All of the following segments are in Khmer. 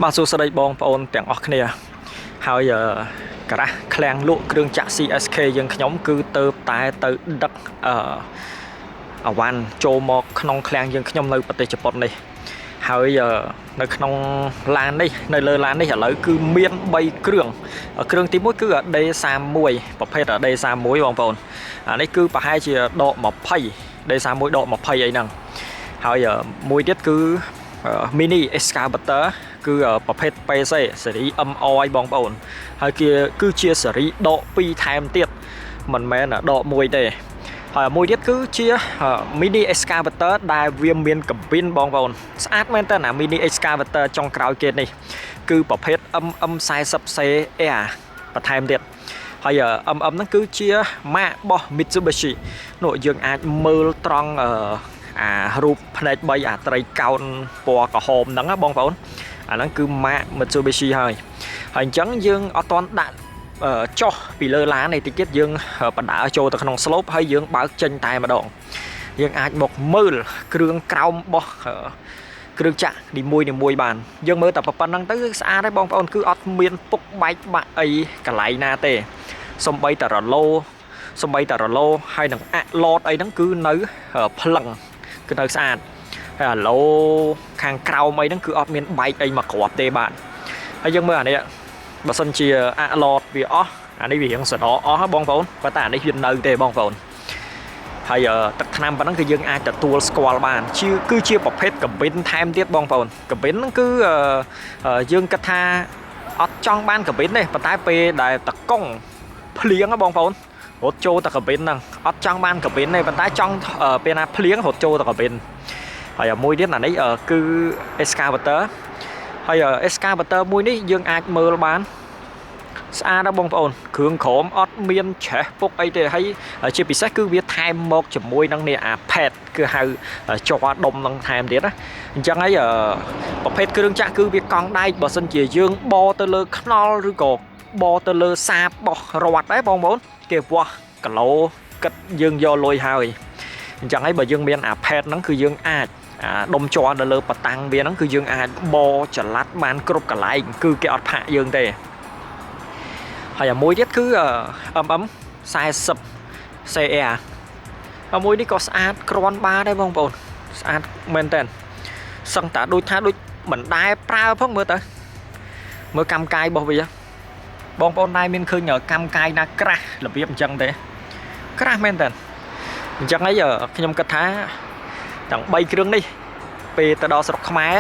បាទសួស្តីបងប្អូនទាំងអស់គ្នាហើយការ៉ាស់ឃ្លាំងលក់គ្រឿងចាក់ CSK យើងខ្ញុំគឺទៅតែទៅដឹកអឺអវ៉ាន់ចូលមកក្នុងឃ្លាំងយើងខ្ញុំនៅប្រទេសជប៉ុននេះហើយនៅក្នុងឡាននេះនៅលើឡាននេះឥឡូវគឺមាន3គ្រឿងគ្រឿងទី1គឺ D31 ប្រភេទ D31 បងប្អូនអានេះគឺប្រហែលជាដក20 D31 ដក20អីហ្នឹងហើយមួយទៀតគឺ mini excavator គឺប្រភេទ PC ស៊េរី MR បងប្អូនហើយគេគឺជាស៊េរីដក2ថែមទៀតមិនមែនដក1ទេហើយមួយទៀតគឺជា mini excavator ដែលវាមានកាប៊ីនបងប្អូនស្អាតមែនតើណា mini excavator ចុងក្រោយគេនេះគឺប្រភេទ MM40CR បន្ថែមទៀតហើយ MM ហ្នឹងគឺជាម៉ាករបស់ Mitsubishi នោះយើងអាចមើលត្រង់អារូបភ្នែក3អាត្រីកោណពណ៌ក្រហមហ្នឹងណាបងប្អូនអាហ្នឹងគឺម៉ាក Mitsubishi ហើយហើយអញ្ចឹងយើងអត់ទាន់ដាក់ចុះពីលើឡាននេះតិចទៀតយើងបណ្ដើចូលទៅក្នុង slope ហើយយើងបើកចេញតែម្ដងយើងអាចមកមើលគ្រឿងក្រោមរបស់គ្រឿងចាក់នីមួយនីមួយបានយើងមើលតែប៉ុណ្្នឹងទៅស្អាតហើយបងប្អូនគឺអត់មានពុកបែកបាក់អីកន្លែងណាទេសំបីតែរឡូសំបីតែរឡូហើយនឹងអាក់ឡតអីហ្នឹងគឺនៅភ្លឹងគឺនៅស្អាតហើយអាឡូខាងក្រោមអីហ្នឹងគឺអត់មានបែកអីមកគ្រាប់ទេបាទហើយយើងមើលអានេះបើសិនជាអាក់ឡតវាអស់អានេះវារៀងសដអស់បងប្អូនប៉ុន្តែអានេះវានៅទេបងប្អូនហើយទឹកថ្នាំប៉ុណ្ណឹងគឺយើងអាចទទួលស្គាល់បានជាគឺជាប្រភេទកាប៊ីនថែមទៀតបងប្អូនកាប៊ីនហ្នឹងគឺយើងគិតថាអត់ចង់បានកាប៊ីនទេប៉ុន្តែពេលដែលតកង់ភ្លៀងបងប្អូនរត់ចូលតែកាប៊ីនហ្នឹងអត់ចង់បានកាប៊ីនទេប៉ុន្តែចង់ពេលណាភ្លៀងរត់ចូលតែកាប៊ីនហើយមួយទៀតអានេះគឺ excavator ហើយ excavator មួយនេះយើងអាចមើលបានស្អាតណាស់បងប្អូនគ្រឿងក្រោមអត់មានច្រេះពុកអីទេហើយជាពិសេសគឺវាថែមមកជាមួយនឹងនេះអា pad គឺហៅជ័រដុំនឹងថែមទៀតណាអញ្ចឹងហើយប្រភេទគ្រឿងចាក់គឺវាកង់ដែកបើសិនជាយើងបទៅលើខ្នល់ឬក៏បទៅលើសាបបោះរត់ដែរបងប្អូនគេវាស់គីឡូគិតយើងយកលុយហើយអញ្ចឹងហើយបើយើងមានអា pad ហ្នឹងគឺយើងអាចអាដុំជ័រនៅលើបតាំងវាហ្នឹងគឺយើងអាចបចល័តបានគ្រប់កន្លែងគឺគេអត់ផាកយើងទេហើយអាមួយទៀតគឺ MM 40 CR អាមួយនេះក៏ស្អាតគ្រាន់បាដែរបងប្អូនស្អាតមែនតើសឹងតាដូចថាដូចមិនដែលប្រើផងមើលទៅមើលកម្មកាយរបស់វាបងប្អូនដែរមានឃើញកម្មកាយណាក្រាស់របៀបអញ្ចឹងទេក្រាស់មែនតើអញ្ចឹងហើយខ្ញុំគិតថាទាំង3គ្រឿងនេះពេលទៅដល់ស្រុកខ្មែរ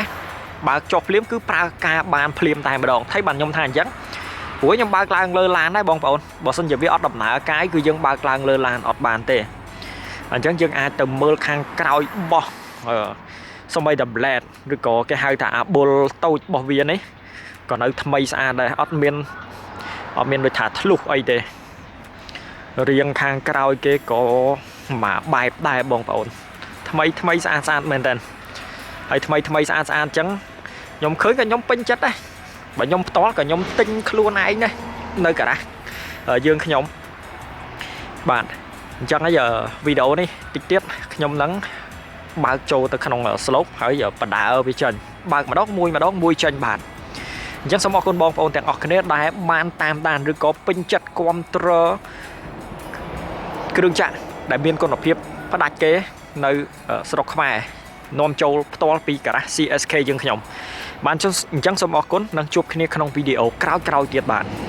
បើកចុះភ្លាមគឺប្រើការបានភ្លាមតែម្ដងថៃបានខ្ញុំថាអញ្ចឹងព្រោះខ្ញុំបើកឡើងលើឡានដែរបងប្អូនបើសិនជាវាអត់ដំណើរកាយគឺយើងបើកឡើងលើឡានអត់បានទេអញ្ចឹងយើងអាចទៅមើលខាងក្រោយបោះសំបីតែ blade ឬក៏គេហៅថាអាបុលតូចរបស់វានេះក៏នៅថ្មីស្អាតដែរអត់មានអត់មានដូចថាធ្លុះអីទេរៀងខាងក្រោយគេក៏មកបែបដែរបងប្អូនថ្មីថ្មីស្អាតស្អាតមែនតើហើយថ្មីថ្មីស្អាតស្អាតអញ្ចឹងខ្ញុំឃើញក៏ខ្ញុំពេញចិត្តដែរបើខ្ញុំផ្ទាល់ក៏ខ្ញុំទិញខ្លួនឯងដែរនៅការ៉ាស់យើងខ្ញុំបាទអញ្ចឹងហើយវីដេអូនេះតិចទៀតខ្ញុំនឹងបើកចូលទៅក្នុង slope ហើយបដើវាចេញបើកម្ដងមួយម្ដងមួយចេញបាទអញ្ចឹងសូមអរគុណបងប្អូនទាំងអស់គ្នាដែលបានតាមដានឬក៏ពេញចិត្តគ្រប់គ្រងគ្រឿងចាក់ដែលមានគុណភាពផ្ដាច់គេនៅស្រុកខ្មែរនាំចូលផ្ទាល់ពីការ៉ាស់ CSK យើងខ្ញុំបានអញ្ចឹងសូមអរគុណនិងជួបគ្នាក្នុងវីដេអូក្រោយៗទៀតបាទ។